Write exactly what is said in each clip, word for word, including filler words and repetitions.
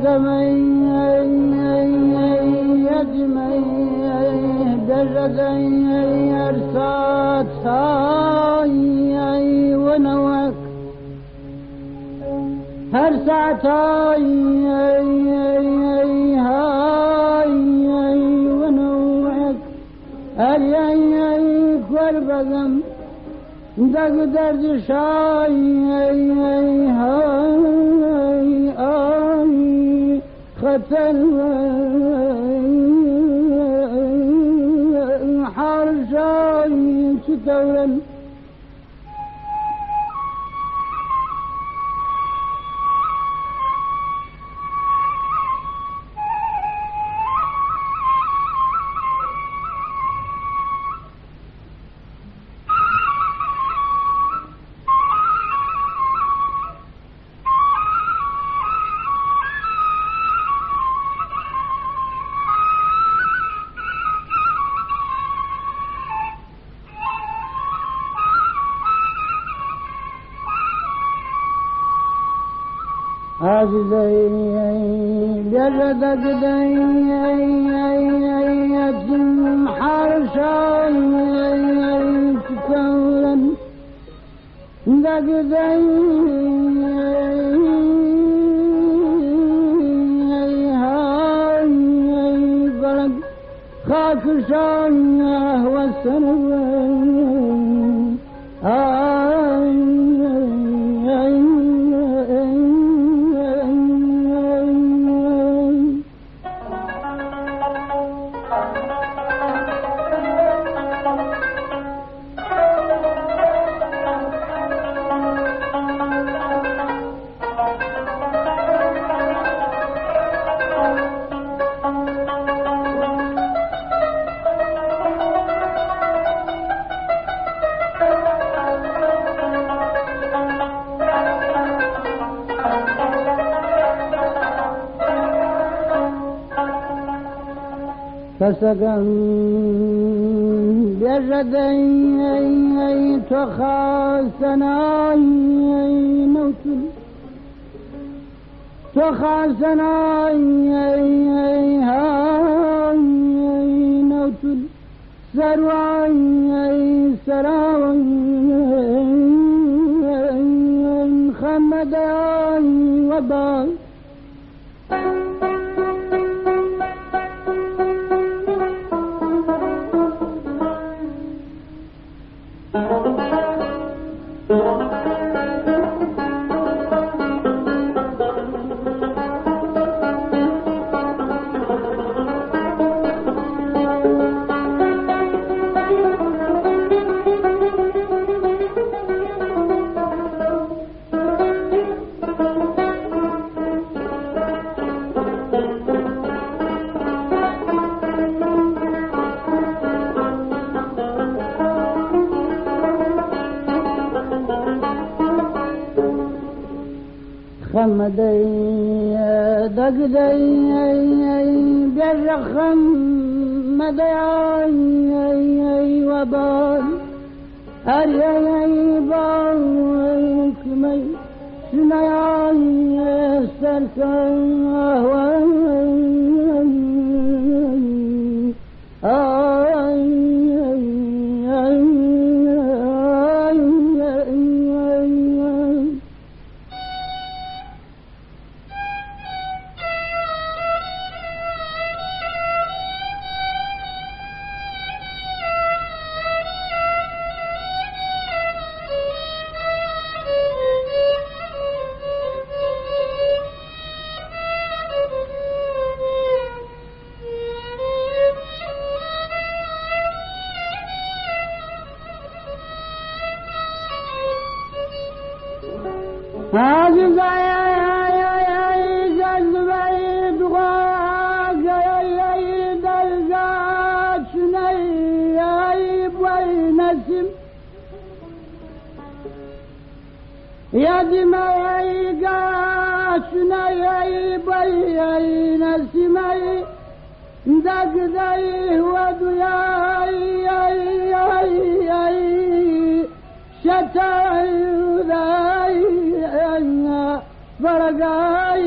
Demey, ey, ey, ey, yedimey, ey, deredey, ey, her saat, ay, ey, wenewek. Her saat, ay, ey, ey, ey, hay, ey, wenewek. Ey, ey, ey, kor begem. Deg derdi şay, ey, ey, hay, ay, xeter, ey, har şay, çi tewren. Azizey, bêje degidey, yetim harşay, çi tewren degidey, hay, berg xakişay, wesen. Kesekem bêje dey, ey, ey, to xasenay, ey, newtin. To xasenay, ey, ey, hay, ey, newtin. Serway, ey, seraway, ey, ey, xemedey, webay. Xemedey, degidey, ey, ey, bêje xemedey, ay, ey, ey, webay. Her yey bal kumey, şinayay serken ahwey. Ay, ay, ay, ay, ay, ay. Azizay, ay, ay, ay, cezvey duaz, ay, ay, ay, derza çiney, ay, boy nesim. Yedimey, ay, gaçiney, ay, boy, ay, nesimey. Degdey weduyay, ay, ay, ay, şetay, ay, ay, ay, vergay.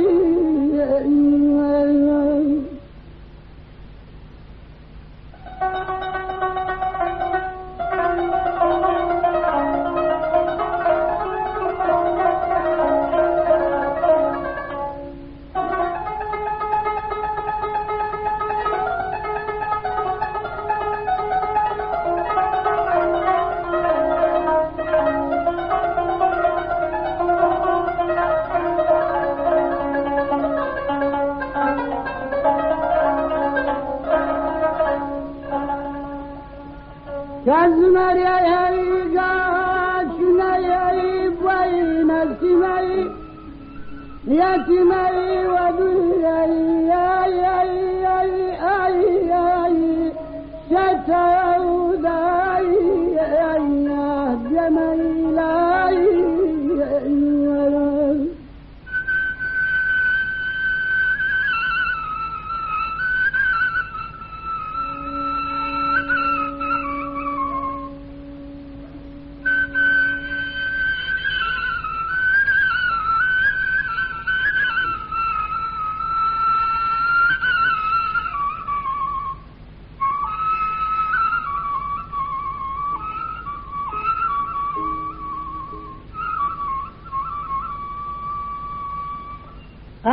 Gazmeriyey gaçuneyey boy nesimey, yetimey weduyey, ay, ay, ay, ay, ay, şetewdey, ay, ay, demeyley.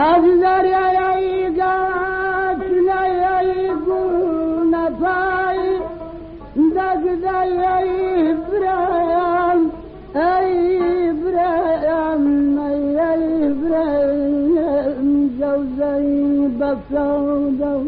Azizariyayay gaçleyay gunepay, degdeyay birayam, ey birayam, ey, ey birayam, cewzey befewdew.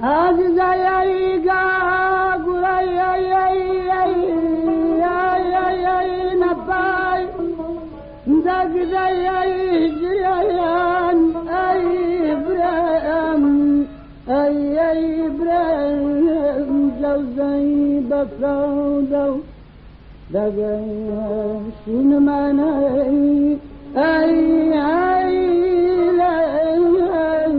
Azizayay gagurayay, ay, ay, ay, ay, napay, dagdayay hicrayan, ay, birayam, ay, ay, birayam, cewzey befewdew. Dagay şûnmanay, ay, ay, ay, ay, ay.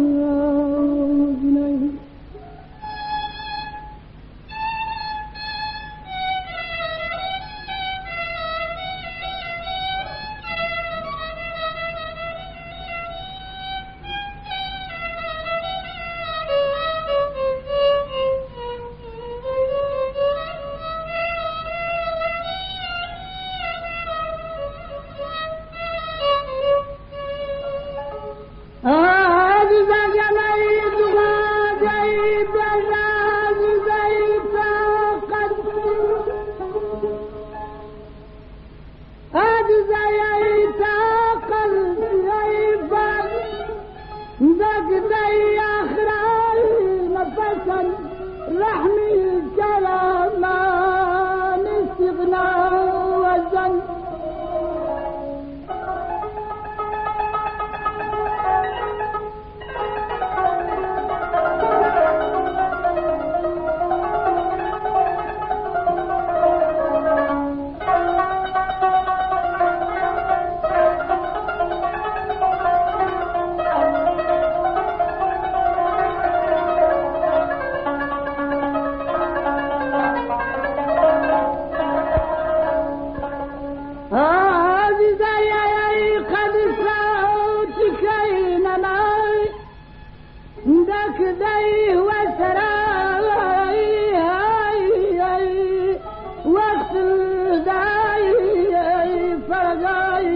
Adizayay taqal zeyfan, dagdey axray nefesan, rehmî kelaman îstîxna wezen. Azîzayay qedisa tikey nemay, dekdey we seray, wext day fergay.